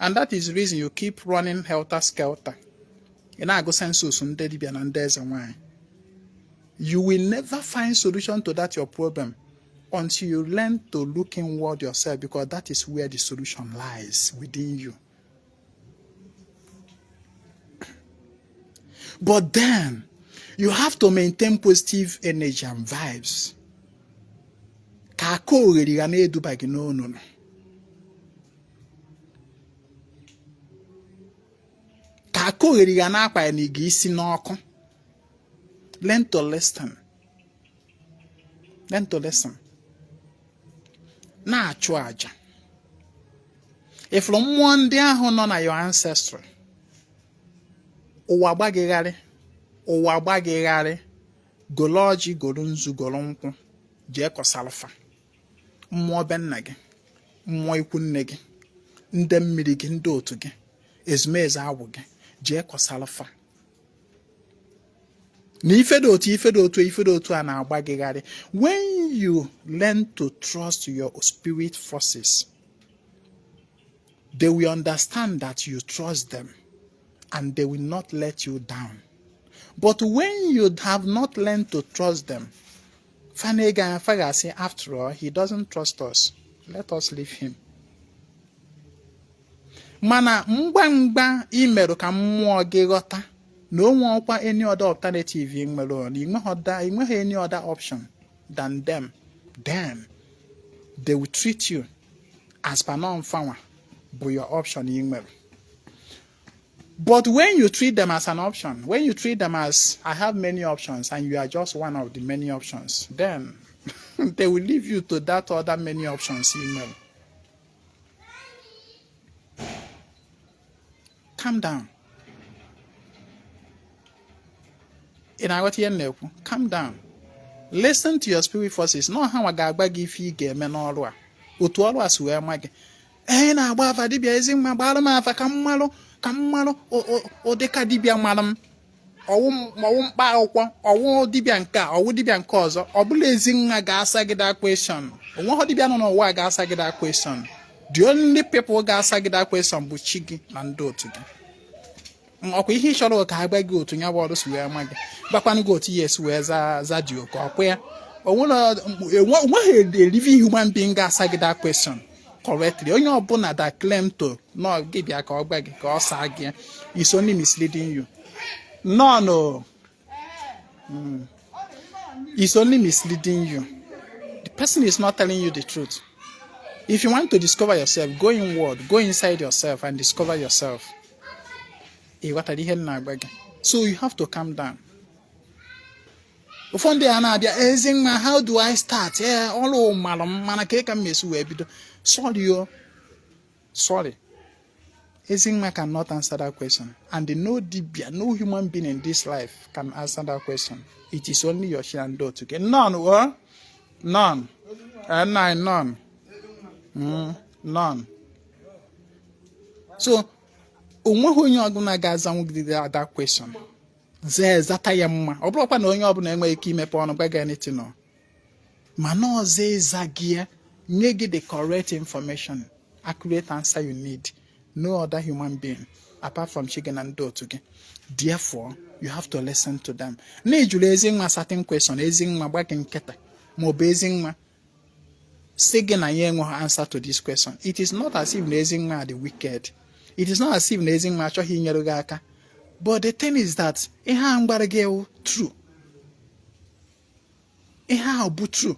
and that is the reason you keep running helter skelter. Ị na-agụ census ndị dibia na ndị eze nwanyị. You will never find solution to that your problem until you learn to look inward yourself, because that is where the solution lies, within you. But then you have to maintain positive energy and vibes ka aka oghere ga na-eduba gị n'onunu, ka aka oghere ga na-akpa ya na ị isi n'ọkụ. Learn to listen, learn to listen. Na-achụ àjà ifuru mmụọ ndị ahụ nọ na your ancestry. Ụwa gbagịgharị, ụwa gbagịgharị, golo ọjị, golo nzu, golo nkwụ, jee kọsalfa mmụọ be nna gị, mmụọ ikwu nne gị, ndị mmiri gị, ndị otu gị, ezumezu agwụ gị. Jee kọsalfa na ife dị otu, ife dị otu, ife dị otu a na-agbagịgharị. When you learn to trust your spirit forces, they will understand that you trust them and they will not let you down. But when you have not learned to trust them, fa na-ega fa ga-asị, "After all, he doesn't trust us. Let us leave him." Mana ngwa ngwa imerụ ka mmụọ gị ghọta na o nwekwa any other alternative ị nwere, na ị nweghị any other option than them, then they will treat you as per non fanwa bụ your option ị nwere. But when you treat them as an option, when you treat them as "I have many options and you are just one of the many options," then they will leave you to that other many options ị nwere. Calm down. Ị na-aghọta ihe m na-ekwu? Calm down. Listen to your spirit forces. Na ha nwa ga-agba gị ife ị ga-eme n'ọrụ a, otu ọrụ a si wee ma gị. Ee, na-agba afa, dibịa ezi mma gbara m afa ka m malụ ụdịka dibịa mara m. Ọwụ mkpa akwụkwọ, ọwụ dibịa nke a, ọwụ dibịa nke ọzọ. Ọ bụla ezi nwa ga-asa gị that question. Onweghị dibịa nọ n'ụwa ga-asa gị that question. The only people ga-asa gị that question bụ chi gị na ndị otu gị. Ọkwa ihe ị chọrọ ka agba gị otu ya bụ ọrụ si wee ma gị, gbakwanụ gị otu ya esi wee za dị oke ọkwa ya. Onweghị a living human being ga-asa gị that question correctly. Onye ọbụla that claim to nọ gị bịa ka ọ gba gị, ka ọ saa gị, is only misleading you. No, no. It's only misleading you. The person is not telling you the truth. If you want to discover yourself, go inward, go inside yourself and discover yourself. Ị ghọtara ihe m na-agba gị? So you have to calm down. Ụfọdụ ya na-abịa, "Ezi nwa, how do I start?" Ee, ọrụ mara m, mana ka m esi wee bido? Sorry o, sorry. Ezinwa cannot answer that question. And no dibia, no human being in this life can answer that question. It is only your chi and otu gị. None, oh? None. Nine, none. None. So, onweghị onye ọbụla ga-azanwu gị that question. Zee zata ya mma. Ọ bụrụkwa na onye ọbụla enweghị ike imepe ọnụ gwa gị anything o. Mana ọzọ, ịza gị ya, nye gị the correct information, accurate answer you need. No other human being apart from chi gị na ndị otu gị. Therefore, you have to listen to them. Na ejuru ezi nwa certain question, ezi nwa gba gị nkịta, ma ọ bụ ezi nwa sị gị na ya enweghị answer to this question. It is not as if na ezi nwa dị wicked. It is not as if na ezi nwa achọghị inyere gị aka. But the thing is that ihe a mgbara gị ewu true. Ihe ahụ bụ true.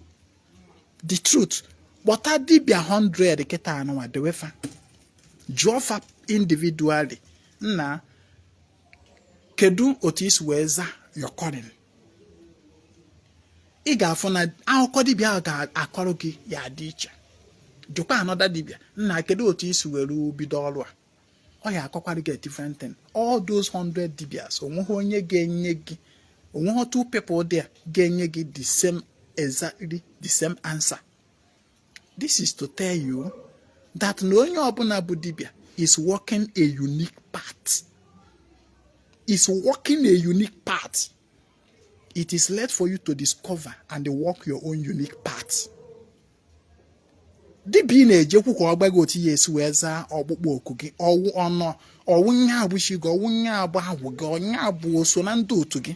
The truth. Kpọta dibịa 100 kịta anụnwa dewefa. Jụọ fa individually, "Nna, kedu otu isi wee za your calling?" Ị ga-afụ na akụkọ dibịa ahụ ga-akọrọ gị ya dị iche. Jụkwa another dibịa, "Nna, kedu otu isi were bido ọrụ a?" Ọ ya akọkwara gị a different thing. All those 100 dibias, onweghị onye ga-enye gị, onweghị two people there ga-enye gị the same, exactly the same answer. This is to tell you that na onye ọbụla bụ dibịa is working a unique path, is working a unique path. It is left for you to discover and work your own unique path. Dibịa ị na-ejekwu ka ọ gba gị otu ya esi wee zaa ọkpụkpọ oku gị, ọwụ ọnọ, ọwụ nya abụchi gị, ọwụ nya abụ agwụ gị, ọnya abụ oso na ndị otu gị.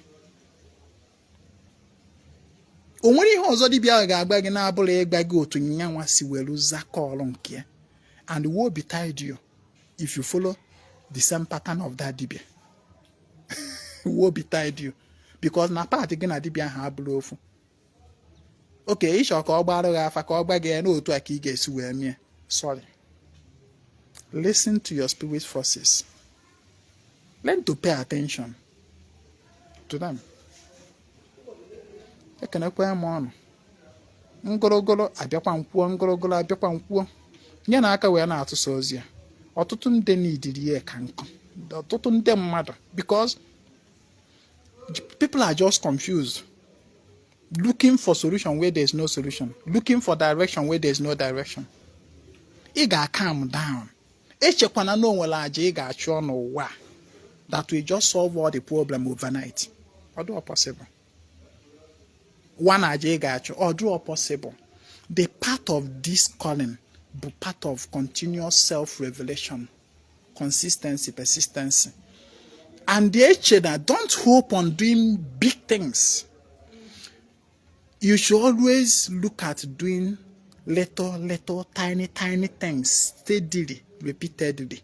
O nwere ihe ọzọ dibịa ahụ ga-agba gị na-abụrụ ịgba gị otu nyanwa si were za call nke ya? And woe betide you if you follow the same pattern of that dibia. Woe betide you, because na path gị na dibia ahụ abụrụ ofu. Oke ịchọ ka ọ gbara gị afa, ka ọ gba gị ya n'otu a ka ị ga-esi wee mie. Sorry. Listen to your spirit forces. Learn to pay attention to them. Ekenekwa m ọnụ ngorogoro abịakwa nkwuo, ngorogoro abịakwa nkwuo nye na aka wee na-atụsa ozi ya. Ọtụtụ ndị n'idiri ya ka nkụ, ọtụtụ ndị mmadụ, because people are just confused, looking for solution where there is no solution, looking for direction where there is no direction. Ị ga-calm down. Echekwana na o nwere aja ị ga-achụ n'ụwa that will just solve all the problem overnight. Ọ dịghị possible. One aja ị ga-achụ, ọ dịghị possible. The part of this calling bụ part of continuous self-revelation, consistency, persistency. And the eche na don't hope on doing big things. You should always look at doing little little, tiny tiny things steadily, repeatedly.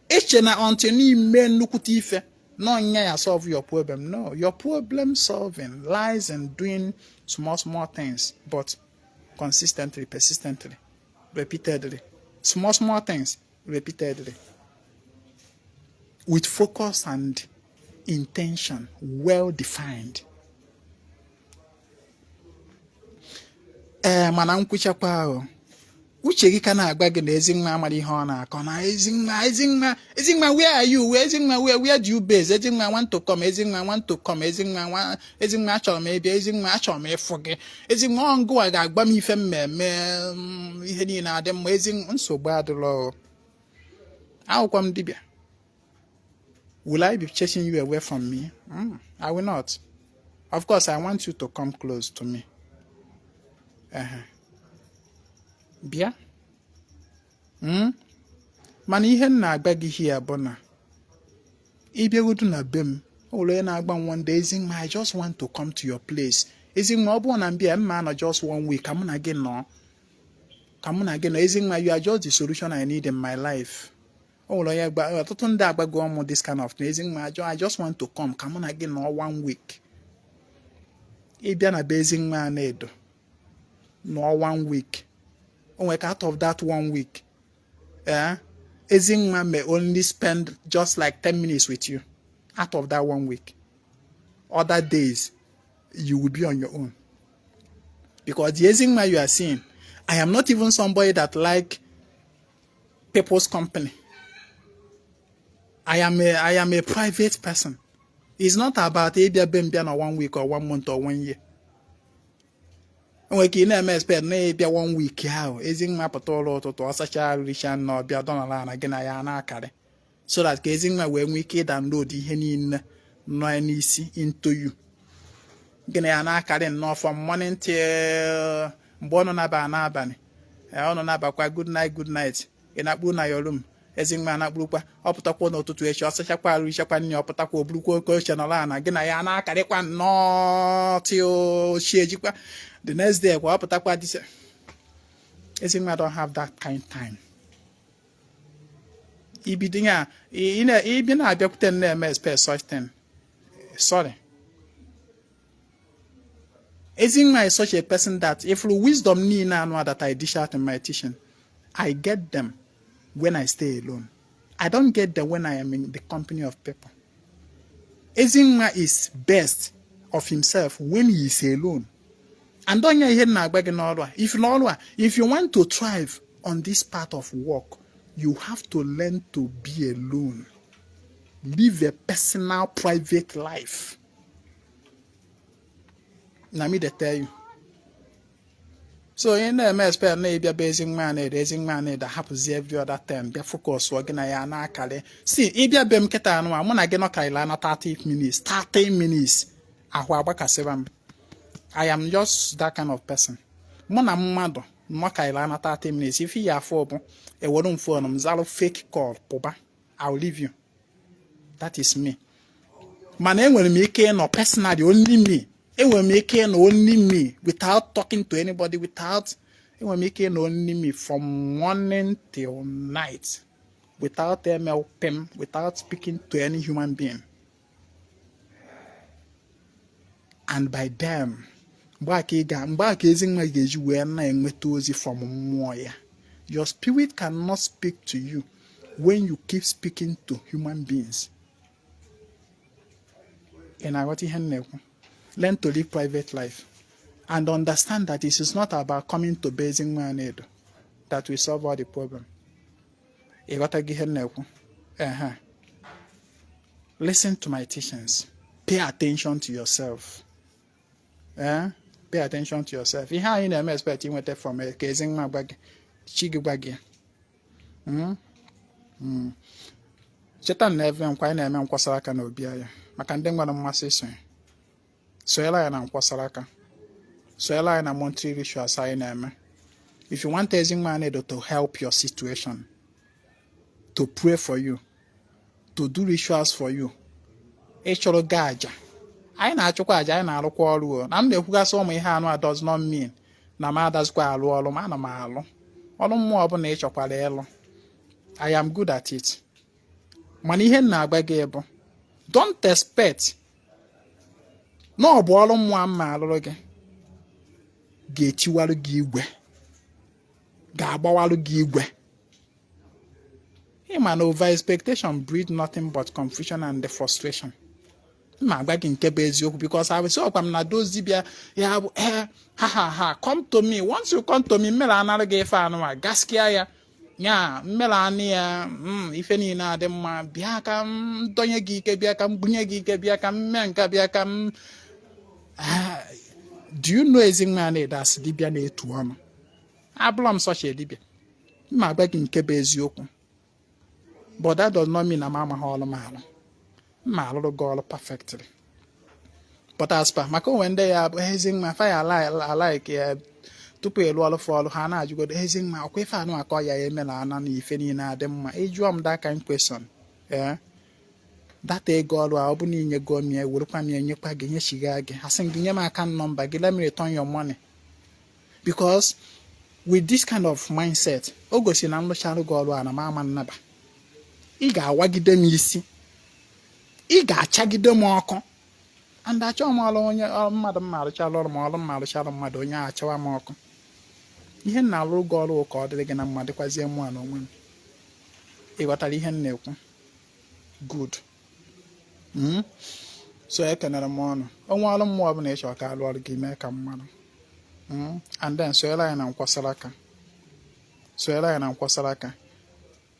Eche na until n'ime nnukwute ife no nya ya solve your problem. No, your problem solving lies in doing small small things, but consistently, persistently, repeatedly. Small small things repeatedly, with focus and intention well defined. Ee, mana nkwụchakwa ahụ, Uche gị ka na-agwa gị na Ezinwa amara ihe ọ na-akọ, na Ezinwa, Ezinwa, Ezinwa, where are you? Where, Ezinwa, where do you base? Ezinwa, want to come. Ezinwa, want to come. Ezinwa, Ezinwa, achọrọ m ịbịa. Ezinwa, achọrọ m ịfụ gị. Ezinwa, ọ ngụwa ga-agba m ife mmemme, ihe niile adị mma. Ezinwa, nsogbu adịrọ. Ahụkwa m dibịa. Will I be chasing you away from me? I will not. Of course, I want you to come close to me. Bịa. Mana ihe m na-agba gị here bụ na ịbịagodu na be m, o nwere onye na-agba m one day, "Ezinwa, I just want to come to your place. Ezinwa, ọ bụrụ na m bịa, mma anọ just one week ka mụ na gị nọ, ka mụ na gị nọ. Ezinwa, you are just the solution I need in my life." O nwere onye gba, ọtụtụ ndị agbago m this kind of thing. "Ezinwa, I just want to come ka mụ na gị nọ one week." Ịbịa na be Ezinwa a na-edo nọ one week, o nwere ka out of that one week, Ezinwa may only spend just like 10 minutes with you out of that one week. Other days, you will be on your own. Because the Ezinwa you are seeing, I am not even somebody that like people's company. I am a private person. It's not about ịbịa be m bịa na one week or one month or one year. Enwere ike ị na-eme expect na ịbịa one week ahụ, Ezinwa pụta ụlọ ụtụtụ, ọ sachaa, richa nna, ọbịa dọnala na gị na ya na-akarị, so that ka Ezinwa wee nwee ike ịdownload ihe niile nọ ya n'isi into you. Gị na ya na-akarị nnọọ from morning till mgbe ọ nọ naba n'abalị. Ọ nọ nabakwa, "Good night, good night." Ị na-akpuru na your room, Ezinwa na-akpurukwa. Ọ pụtakwa n'ụtụtụ echi, ọ sachakwa arụ, richakwa nri, ọ pụtakwa, o burukwa oke oche nọrọ ana, gị na ya na-akarịkwa nnọọ till ochie ejikwa. The next day kwa, ọ pụtakwa dịse. Ezinwa don't have that kind time. Ibido ya, ịbịa na-abịakwute m na-eme expect such thing, sorry. Ezinwa is such a person that if wisdom niile anụ that I dish out in my teaching, I get them when I stay alone. I don't get them when I am in the company of people. Ezinwa is best of himself when he is alone. And onye ihe m na-agba gị n'ọrụ a, if n'ọrụ a, if you want to thrive on this part of work, you have to learn to be alone. Live a personal, private life. Na me dey tell you. So onye na-eme expect na ịbịa be Ezinwa na-ede, Ezinwa na-ede hapụzi every other time, bịa focus gị na ya na-akarị si ịbịa be m kịta anụ a, mụ na gị nọkarịla na 30 minutes, 30 minutes, ahụ agbakasịba m. I am just that kind of person. Mụ na mmadụ nọkarịla na 30 minutes, ife ya afọ bụ ewere m phone m zalụ fake call pụba. I will leave you. That is me. Mana enwere m ike ịnọ personally, only me. Enwere m ike ịnọ only me without talking to anybody, without, enwere m ike ịnọ only me from morning till night without MLPM, without speaking to any human being. And by them, mgbe a ka ị ga, mgbe a ka Ezinwa ga-eji wee na-enweta ozi from mmụọ ya. Your spirit cannot speak to you when you keep speaking to human beings. Ị na-aghọta ihe m na-ekwu? Learn to live private life and understand that it is not about coming to be Ezinwa Anaedo that will solve all the problem. Ị ghọtago ihe m na-ekwu? Ehe. Listen to my teachings. Pay attention to yourself. Eh? Pay attention to yourself. Ihe anyị na-eme expect inweta from ka Ezinwa gwa gị, chi gị gwa gị. Cheta na ebe nkwa anyị na-eme nkwasara aka na obi anyị, maka ndị nwere mmasị isonye. Sonyela ya na nkwasara aka. Sonyela anyị na monthly rituals anyị na-eme. If you want Ezinwa Anaedo to help your situation, to pray for you, to do rituals for you, ị chọrọ gị aja, anyị na-achụkwa aja, anyị na-arụkwa ọrụ o. Na m na-ekwugasị ụmụ ihe anụ a does not mean na m adazikwa alụ ọrụ m. Ana m alụ ọrụ mmụọ ọbụla ị chọkwara ịlụ. I am good at it. Mana ihe m na-agba gị bụ, don't expect na ọ bụ ọrụ mmụọ m ma alụrụ gị ga-etiwarụ gị igwe, ga-agbawarụ gị igwe. Ịma na over expectation breed nothing but confusion and the frustration. Mma agwa gị nke bụ eziokwu, because abụsị ọkwa m na those dibịa ya bụ ee, ha ha ha, come to me. Once you come to me, mmere anara gị ife anụwa gaskia ya ya mmere anụ ya, ife niile adị mma. Bịa ka m donye gị ike, bịa ka m bunye gị ike, bịa ka m mee nka, bịa ka m. Do you know Ezinwa Anaedo asị dibịa na-etu ọnụ? Abụrọ m such a dibịa. Mma agwa gị nke bụ eziokwu, but that does not mean na m amaghị ọrụ m alụ. Mma alụrụ gị ọrụ perfectly, but as per maka onwe ndị ya bụ Ezinwa faya alike ya, tupu ịlụ ọrụ fụ ọrụ ha na-ajụgodo, "Ezinwa, ọkwa ife anụ akọ ya eme na ana na ife niile adị mma?" Ịjụọ m that kind question, ee, data ego ọrụ a, ọ bụ na inyego m ya, werekwa m ya nyekwa gị, nyechiga gị, asị m gị nye m account number gị, let me return your money, because with this kind of mindset, o gosi na nlụcharụ gị ọrụ a na m ama nnaba. Ị ga-awagide m isi, ị ga-achagide m ọkụ, and achọghị m ọrụ onye mmadụ m arụchala ọrụ ma ọrụ m arụchala mmadụ onye ahụ achawa m ọkụ. Ihe m na-alụ gị ọrụ ka ọ dịrị gị na mma, dịkwazie mụ na onwe m. Ị ghọtara ihe m na-ekwu? Good. So ekenere m ọnụ onwe ọrụ mmụọ ọbụla ịchọ ka alụ ọrụ gị mee ka mmadụ, and then sonyere anyị na nkwasara aka, sonyere anyị na nkwasara aka.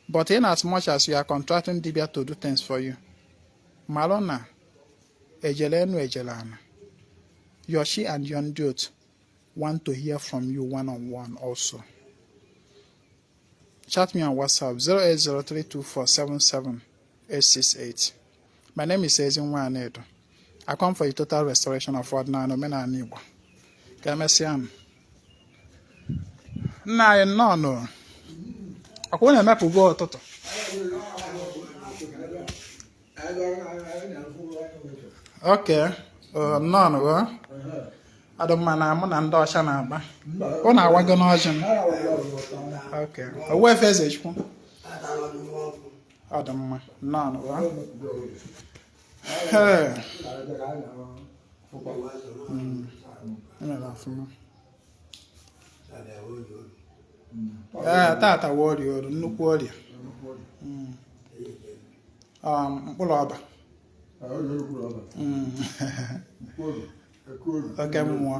But in as much as you are contracting dibia to do things for you, malụ na ejele enu ejele ana, your chi and your ndị otu want to hear from you one on one also. Chat me on WhatsApp, 08032477868. My name is Ezinwa Anaedo. I come for the total restoration of ọdịnala, omenala Igbo. Ka emesịa m. Nna anyị, nnọọ nụ. Ọkwa na-emepụgo ụtụtụ. Okay, nnọọ nụ. Adị mma na mụ na ndị ọcha na-agba. Ọ na-awago n'ọjị m. Okay. Owuefe eze chukwu. Ọ dị mma. Nnọọ nụ. Ee. Emere ọfụma. Ee, tata wụ orie oru, nnukwu orie. Mkpụrụ ọba. Oke mmụọ.